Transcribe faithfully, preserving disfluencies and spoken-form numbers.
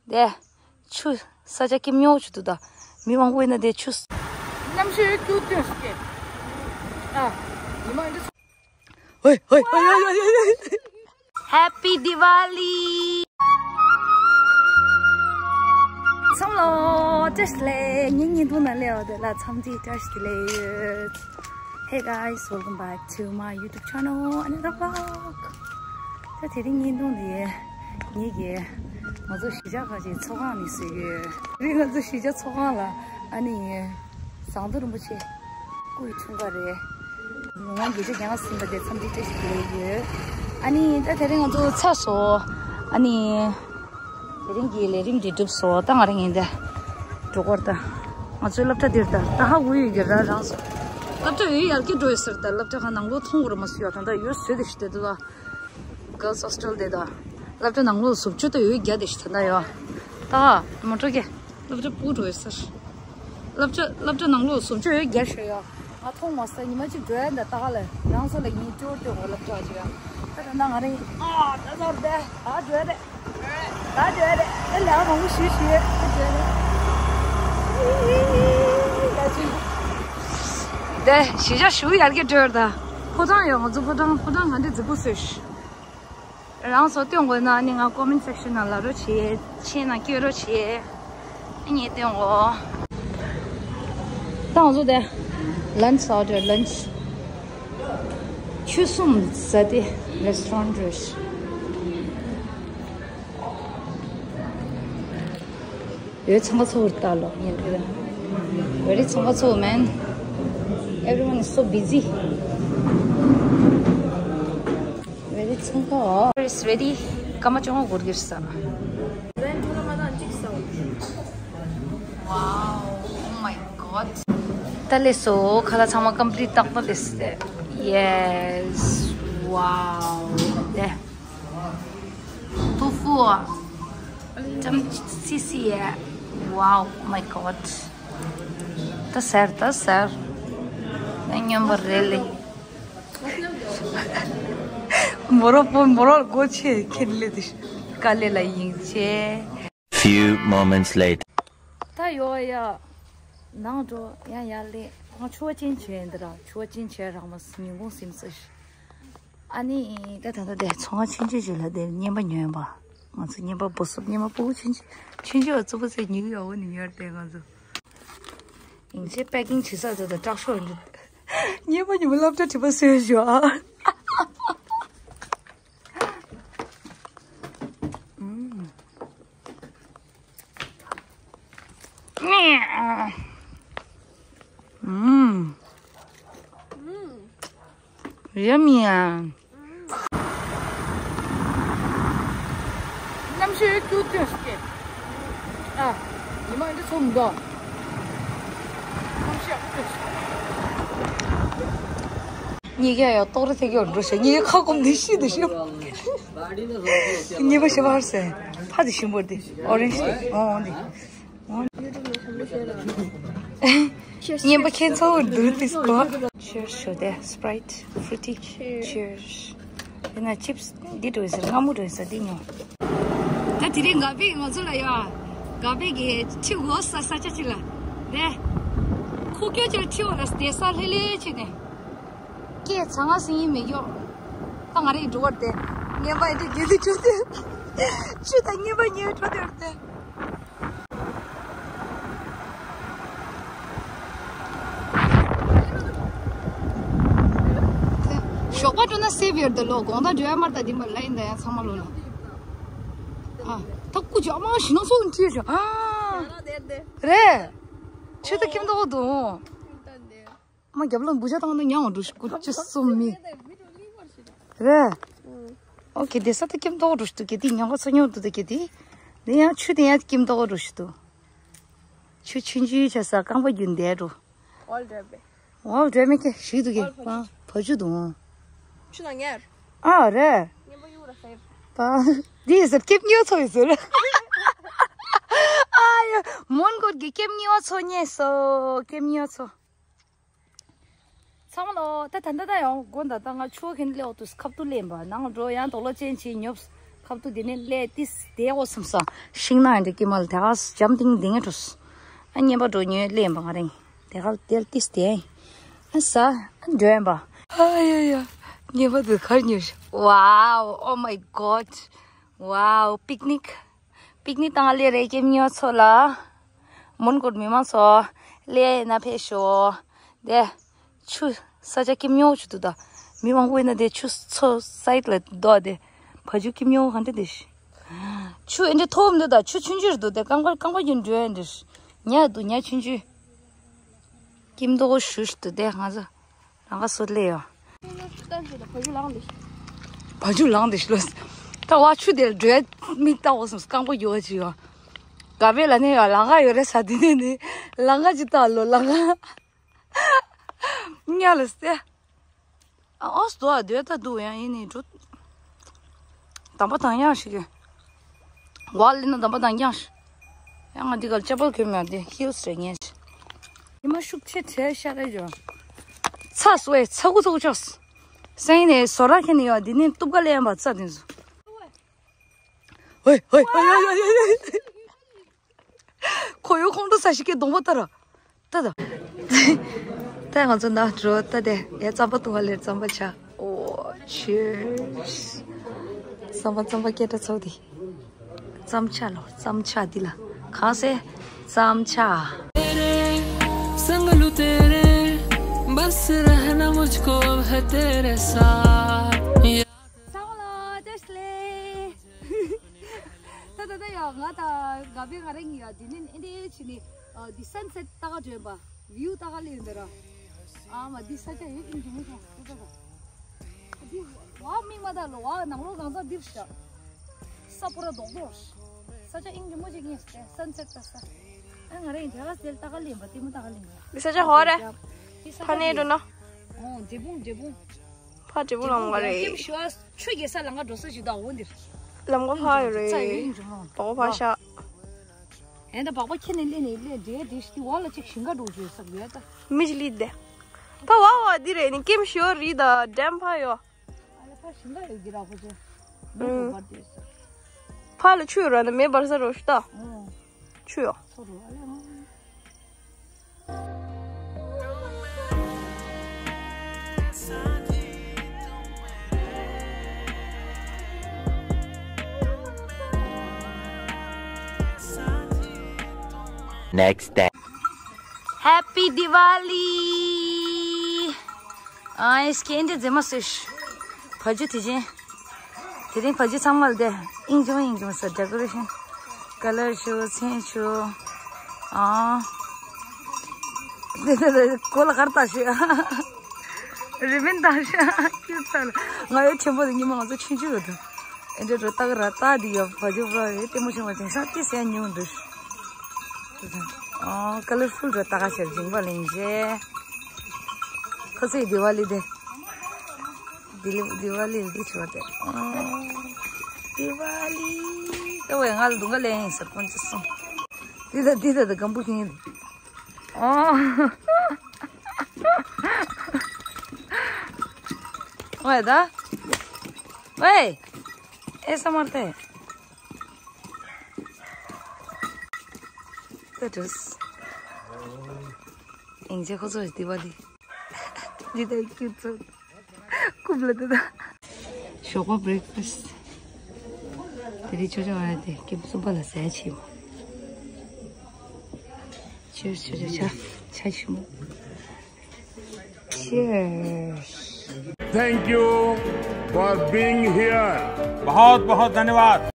དེ་ཆུ་ས་ཆ་སྐེམ་ཉོག་ཆུ་འདུག་ད། མི་མང་པོ་ཡིན་ན་དེ་ཆུ། གནམ་གཤིས་སྐྱོ་སྐྱོ་ཞིག་སྐྱེ། ཨ། ཉི་མ་འདི། ཧོꯏ་ཧོꯏ་ཧོꯏ་ཧོꯏ་ཧོꯏ། Happy Diwali. ཚང་མ་ལ་བཀྲ་ཤིས་བདེ་ལེགས། ངའི་བརྙན་ཐུང་ནང་སླེབས་པ་དེ་ལ་འཚམས་འདྲི་བཀྲ་ཤིས་བདེ་ལེགས་ཡོད། Hey guys, welcome back to my YouTube channel, another vlog. ད་དེ་རིང་བརྙན་ཐུང་འདི་ངེད་ཀྱི་ང་ཚོ་གཞིས་ཆགས་ཁག་ཅིག་ཚོགས་ཁང་ནས་བཟོས་ཡོད། དེ་རིང་ང་ཚོ་གཞིས་ཆགས་ཚོགས་ཁང་ལ་ཨ་ནི་ཟངས་མདོག་རིན་པོ་ཆེ་སྐུ་ཡི་འཁྲུངས་སྐར་རེད། ལོ་ངོ་བརྒྱད་ཅུ་གྱ་ལྔ་ཟིན་པ་དེ་འཚམས་འདྲི་བཀྲ་ཤིས་བདེ་ལེགས་ཡོད། ཨ་ནི་ད་དེ་རིང་ང་ཚོ་ཚར་སོང་། ཨ་ནི། དེ་རིང་གི་ལས་རིམ་འདི་གྲུབ་སོང་། ད་ང་རང་ཡིན་ད། འགྲོ་སྐོར་ད། ང་ཚོའི་སློབ་གྲྭ་འདིར་ད་ད་ཧ་གོ་ཡོད་ཀྱི་ར་རང་སོ། སློབ་གྲྭ་ཡོད་ཡར་གྱི་འགྲོ་ཡོད་ཟེར་ད། སློབ་གྲྭ་ཁང་ནང་ལོགས་མཐོང་གི་ར་མ་སུ་ཡོད་ད། ད་ཡོད་བཟོས་དེ་ཞིག་དེ་དུ་ད། Girls Hostel དེ་ད། སློབ་གྲྭ་ནང་ལོགས་ཟུབ་ཆུ་ད་ཡོད་རྒྱ་དེ་ཞིག་ད་ད་ཡོད། ད་མོ་ཊ་གི་སློབ་གྲྭ་སྤུ་འགྲོ་ཡོད་ཟེར། སློབ་གྲྭ་སློབ་གྲྭ་ནང་ལོགས་ཟུབ་ཆུ་ཡོད་རྒྱ་ཞོད་ཡོད། ང་མཐོང་མ་སོང་། ཉི་མ་གཅིག་འགྲོ་ཡ་འདི་ལྟ་ག་ལ་རང་ཚོ་ལ་ཡིན་སྐྱོར་སྟོན་གོ་སློབ་གྲྭ་ཅིག་ཡ། ད་ད་ང་རེད། ཨ་ད་ད་རེད། ད་འགྲོ་ཡ་རེད། ད་འགྲོ་ཡ་རེད། ད་ལས་ཀ་མང་པོ་ཞིག་ཞིག་ད་འགྲོ་ཡ་རེད། ཡ་ཅིག་དེ་གཞིས་ཆགས་ཞུ་ཡར་གྱི་འགྲོ་ཡ་ད། ཕོ་བྲང་ཡོད། ང་ཚོ་ཕོ་བྲང་ཕོ་བྲང་ང་འདྲ་རྫིག་པོ་བཟོས་ཤག་རང་ཚོ་སྟོན་དགོས་ན་ནི་ང་comment section ནང་ལབ་རོགས་བྱེད། མཆན་ནང་བཀོད་རོགས་བྱེད། ཨ་ནི་སྟོན་གོ། ད་ང་ཚོ་དེ་lunch order lunch ཆུ་གསུམ་ཟ་དེ་restaurant རེད། ཡོད་ཚང་མ་ཚོགས་ལྟ་ལོ་ཡིན་རེད། Very ཚང་མ་ཚོགས་man. Everyone is so busy. Very ཚང་མ། It's very ཀ་མ་ཅོང་གོར་གིར་ས། Wow, oh my god. ད་ལས་སོ་ཁ་ལག་ཚང་མ་complete ཏག་ཏག་ལས་སེ། Yes, wow. དེ། ཏོ་ཧྥུ། ཙམ་སི་སི་ཡ། Wow, oh my god. ད་ཟེར་ད་ཟེར། ད་སྨྱོན་པ་རེད་ལེ། མོ་རོ་པོ་མོ་རོ་སྒོ་ཕྱེ་ཁྱེར་ལེ་དེ། དཀའ་ལས་ལ་ཡིན་ཆེ། Few moments later. ད་ཡོ་ཡ། ནང་འགྲོ་ཡ་ཡ་ལེ། ང་ཆུ་བ་ཅན་བྱས་འདི་ར་ཆུ་བ་ཅན་བྱས་རང་མ་ཉིན་གུང་སིམ་ས་ཤི། ཨ་ནི་ད་ད་ད་དེ་ཚོང་ཁང་ཆུང་ཆུང་ཞིག་ལ་དེ་རྔན་པ་ཉོས་པ། ང་ཚོ་རྔན་པ་སྦོ་སོབ་རྔན་པ་སྤུ་གུ་ཆུང་ཆུང་ཆུང་ཆུང་བ་གཙོ་བོ་ཚེ་ཉིག་ཡོ་བོ་ནི་ཉོས་ཏེ་ང་ཚོ། ཡིན་ཚེ་པེ་ཀིང་བྱེད་ས་ཚོ་དང་སྐྲག་ཤོག་འདི། རྔན་པ་ཉོས་པ་སློབ་གྲྭ་ཁྲིད་པ་སོས་ཞོ་ཨ། ཨུམ། ཡ་མི་ཡ། གནམ་གཤིས་ཀྱུ་ཀྱུ་སྐྱེ། ཨ། ཉི་མ་འདི་ཚོ་མི་འདུག་གནམ་གཤིས་ཡག་པོ་ཞིག་གཉིས་ཀ་ཡང་ཏོག་རེ་ཐེག་ཡོད་འགྲོ་ཤག་གཉིས་ཀ་ཁ་སྐོམ་ནས་ཤི་འདུག་ཤག་གཉིས་པ་ཤི་བར་སེ་ཕ་དེ་ཞིམ་པོ་དེ་ཨོ་རེན་ཇི་དེ་ཨོ་འདི། གཉིས་པ་ཁྱེད་ཚོ་འདུག་དེ་སྐོར། Cheers to the Sprite fruity. Cheers. དེ་ན་ཅིབས་འདི་འགྲོ་ཡིན་ཟེར་སྔ་མོ་འགྲོ་ཡིན་ཟེར་འདི་ཉོ། ད་དེ་རིང་ག་པའི་ང་ཚོ་ལ་ཡ། ག་པའི་གི་ཁྲི་འོ་ས་ས་ཆ་ཅིག་ལ། དེ། ཁོ་ཀྱོ་ཅོ་ཁྲི་འོ་ལ་དེ་ས་ལྷེ་ལྷེ་ཅིག་ནས། ཀྱེ་ཚང་ང་སིང་ཡིན་མི་ཡོ། ད་ང་རེ་འགྲོ་བར་དེ། ངན་པ་ཡིན་དུས་རྒྱལ་དུ་ཆུ་དེ། ཆུ་དང་ངན་པ་ཉེ་བའི་འཕྲོ་དེ་བར་དེ། ཞོགས་པ་འགྲོ་ན་སེབ་ཡོད་དེ་ལོ་དགོང་དག་འགྲོ་ཡ་མར་ད་དེ་མར་ལ་ཡིན་ད་ཡང་ཚང་མ་ལོ་ལ། ཨ། ད་སྐུ་ཅག་མ་ཞི་ན་སོགས་འཁྲིད་ཤོག་ཨ། རེད། ཆུ་ད་ཁྱིམ་ཐོག་དུ། མ་རྒྱབ་ལོ་འབུ་ཆ་བཏང་ན་ཉང་འགྲོ་ཤི་ཀུ་ཅི་སུམ་མི། རེད། ཨོ་ཁེ་དེ་ས་ད་ཁྱིམ་ཐོག་འགྲོ་ཤི་དུ་ཁེ་དེ་ཉང་ཁ་ཚོ་ཉོ་དུ་དུ་ཁེ་དེ། དེ་ཡང་ཆུ་དེ་ཡང་ཁྱིམ་ཐོག་འགྲོ་ཤི་དུ། ཆུ་ཆུན་ཆུན་ཆ་ས་རྐང་པ་རྒྱུན་ལྡན་འགྲོ། ཨོལ་འདྲ་མེད་ཀྱི་ཞིག་ཏུ་གི་བ་བ་ཆུ་དུ་འོང་། ཆུ་ན་ངེར། ཨ་རེད། ངེ་མ་ཡུ་ར་ཧེར། པ། འདི་ཟེར་ཀེབ་ཉོ་ཚོ་ཡི་ཟེར། ཨ་ཡ། མོན་གོར་གི་ཀེབ་ཉོ་ཚོ་ཉེ་སོ་ཀེབ་ཉོ་ཚོ། ཚང་མ་ལོ་ད་ད་ད་ད་ཡང་དགོན་ད་ད་ང་ཆུ་ཁེན་ལེའོ་དུ་ཁབ་ཏུ་ལེན་པ་ནང་འགྲོ་ཡང་དོག་ལོ་ཅན་ཆེ་ཉོབ། ཁབ་ཏུ་དེ་ནས་སླེབས་ཏིས་དེ་འོ་བསམ་ས། ཤིང་ནག་འདི་ཀི་མལ་དེ་ག་འཇམ་ཏིང་ཏིང་འགྲོ། ཨ་ཉེན་པ་འགྲོ་ཉོས་སླེབས་པ་ང་རང་། དེ་ག་དེར་ཏིས་དེ། ཨ་ས་ཨ་འགྲོ་ཡིན་པ། ཨ་ཡ་ཡ། ཉེན་པ་དེ་གར་ཉོས། Wow, oh my God. Wow, picnic. Picnic བཏང་སླེབས་རེད་ཀེམ་ཉོ་ཚོ་ལ། མོན་གྷོ་མི་མང་ཚོ། སླེབས་ན་ཕེབས་ཤོག་དེ། ཆུ། ས་ཆ་ཀེམ་ཉོ་ཆུ་འདུག་ད། མི་མང་པོ་ཡིན་ན་དེ་ཆུ་ཚོ་སའིད་ལ་འདུག་དེ། བ་ཆུ་ཀེམ་ཉོ་ག་འདྲ་དེ། ཆུ་ཨེ་འདྲ་མཐོ་འདུག་ད་ཆུ་ཆུང་ཆུང་འདུག་དེ་རྐང་པ་རྐང་པ་ཡིན་འགྲོ་ཨེ་འདྲ། ཉ་འདུག་ཉ་ཆུང་ཆུང་། ཀེམ་མདོག་ཞུ་ཞུ་འདུག་དེ་ང་ཚོ། རང་ག་སོ་ལེ་ཡོ། བ་ཆུ་ལངས་ཏེ་ཤི་ལོ། ད་བ་ཆུ་དེར་འགྲོའི་མིག་ལྟ་འོ་སོང་རྐང་པ་ཡོ་ཅི་ཡོ། ག་བེ་ལ་ནས་ཡོ་ལང་ག་ཡོ་རེ་ས་དེ་ནས་ནི་ལང་ག་ཅི་ལྟ་ལོ་ལང་ག་ཉ་ལ་སྟེ། ཨོ་སྟོ་ཨ་དེ་ད་འདུག་ཡང་ཡིན་ནི་འགྲོ། དམ་པ་དང་ཡང་ཞིག་གི། ཝ་ལི་ན་དམ་པ་དང་ཡང་ཞིག་ཡང་ང་འདི་གར་ཅ་པལ་གོན་མ་དེ་ཧིལ་སི་རེ་ངས། ཉི་མ་ཤུགས་ཆེ་ཆེ་ཤ་རེ་ཇོ། ཚ་སོ་ཨེ་ཚ་གུ་ཚ་གུ་ཆགས། སེང་ནས་སོ་ར་ཁེ་ནས་ཡོ་འདི་ནས་གཏུབ་ག་ལེན་པ་ཚ་དེ་ཚོ། ཧོꯏ་ཧོꯏ་ཧོꯏ་ཧོꯏ་ཧོꯏ་ཧོꯏ། ཁོ་ཡོ་ཁོང་ཁྲོ་ས་ཞིག་གི་གདོང་པ་ལྟར། ད་ད། ད་ང་ཚོ་ན་འགྲོ་ད་དེ་ཡ་རྩམ་པ་བཏུང་བ་ལེར་རྩམ་པ་ཆ། ཨོ་ཆེ། རྩམ་པ་རྩམ་པ་སྐད་སྒྲ་ཚོགས་ཏེ། རྩམ་ཆ་ལོ་རྩམ་ཆ་འདི་ལ་གང་ཟེར། རྩམ་ཆ། तेरे संग लूं तेरे बस रहना मुझको अब है तेरे साथ. ཚང་མ་ལ་བཀྲ་ཤིས་བདེ་ལེགས། ད་ད་ད་ཡ་ང་ད་ག་བེ་ང་རང་ཡ་དེ་ནས་ཨེ་འདྲ་བྱས་ནས་འདི་སན་སེཊ་ལྟ་ག་འགྲོ་ཡིན་པ། བིའུ་ལྟ་ག་སླེབས་ཡོད་འདི་ར། ཨ་མ་འདི་ས་ཆ་ཡོད་ཨིན་གྱི་མི་ཤོང་ད་ད་ད། འདི་བ་མིག་མ་ད་ལོ་བ་ནང་ལོགས་གང་ཚང་འདིར་ཤ། ས་པོ་ར་རྡོག་རྡོག་ས་ཆ་ཨིན་གྱི་མི་ཅིག་ཡིན་སན་སེཊ་ལྟ་ས། ཨ་ང་རང་ཡིན་དེ་ག་སེལ་ལྟ་ག་སླེབས་ཡིན་པ་དེ་མོ་ལྟ་ག་སླེབས་ཡིན་པ། འདི་ས་ཆ་ཧོ་རེད། འདི་ས་ཆ་ཕ་ནས་འགྲོ་ན། ཨོ་འབྲས་སྤུངས་འབྲས་སྤུངས། ཕ་འབྲས་སྤུངས་ལམ་ཁ་རེད། ཀེམ་ཞུ་བ་ཆུ་རྒྱལ་ས་ལམ་ཁ་འགྲོ་ས་ཞིག་དང་འོ་འདིར། ལམ་ཁ་ཕ་ཡོད་རེད། ཚ་ཡོད་ཡིན་འགྲོ་མ། དོག་ཕ་ཤ། ཨེ་ད་སྦག་པ་ཁྱེར་ནས་སླེབས་ནས་སླེབས་འདྲེ་འདྲེ་ཞིག་དེ་བ་ལ་ཅིག་ཞིང་ཁ་འགྲོ་རྒྱུ་ས་ཡོད་ད། མི་ཞིག་སླེབས་ཏེ། ཕ་བ་བ་འདི་རེད་ནི་ཀེམ་ཞུ་བ་རེད་ད་འགྲམ་ཕ་ཡོད། ཨ་ལ་ཕ་ཞིང་ཁ་ཡོད་ཀྱི་ར་ཁོ་ཚོ། མི་འགྲོ་བར་དེ་ས། ཕ་ལ་ཆུ་ཡོད་ར་ནི་མེ་འབར་ས་རོ་ཞིག་ད། ཆུ་ཡོད། ཚོ་རུ་ཨ་ལ། Next day. Happy Diwali. ཨ་ཨེ་སྐད་འདི་མཛེས་མ་སོས། བ་ཇུ་དེ་ཅན། དེ་རིང་བ་ཇུ་ཚང་མ་ལ་དེ་ཨིན་ཅུང་ཨིན་ཅུང་ས་ཌེ་ཀོ་རེ་ཤན། ཀ་ལར་ཤུ་ཚན་ཤུ། ཨ། དེ་དེ་དེ་གོ་ལ་གར་ལྟ་ཤུ། རི་མིན་ལྟ་ཤུ། ཁྱུ་ཚ་ལ། ང་ཡོད་ཆེན་པོ་དེ་ཉི་མ་ང་ཚོ་ཆུང་ཆུང་ཡོད་དུ། ཨེ་འདྲ་འགྲོ་ལྟ་གི་ར་ལྟ་དེ་ཡོད་བ་ཇུ་བ་ཡོད་ལྟད་མོ་ཆེན་པོ་དེང་སང་ཏི་སེ་ཉུང་འདུག་ཨ། ཀ་ལར་ཕུལ་འགྲོ་ལྟ་ག་ཤར་ཇིང་པ་ལིང་ཇེ། ཁོ་ཚོའི་དི་ཝ་ལི་དེ། དི་ལི་དི་ཝ་ལི་འདི་ཆུ་བ་དེ། ཨ། དི་ཝ་ལི། ད་བས་ང་ལ་སྡུག་ག་ལེན་ཡིན་ཟེར་ཁོང་ཚོ་གསུངས། འདི་ད་འདི་ད་ད་སྒམ་པོ་ཤིང་ཡིན། ཨ། ཝེ་ད། ཝེ། ཨེ་ས་མར་ཏེ། That is. ཨིང་ཇེ་ཁོ་ཚོ་དི་ཝ་ལི། འདི་ད་ཁྱུ་ཚོ། ཀུབ་ལ་དེ་ད། ཞོགས་པ་བྷི་རེག་ཕ་སི། དེ་རིང་ཆོ་ཆོ་ཨ་དེ་ཀེམ་གསུམ་པ་ལ་ཟས་བྱེད་མོ། Cheers ཆོ་ཆོ་ཆ་ཆ་ཆི་མོ། Cheers. Thank you for being here. बहुत बहुत धन्यवाद.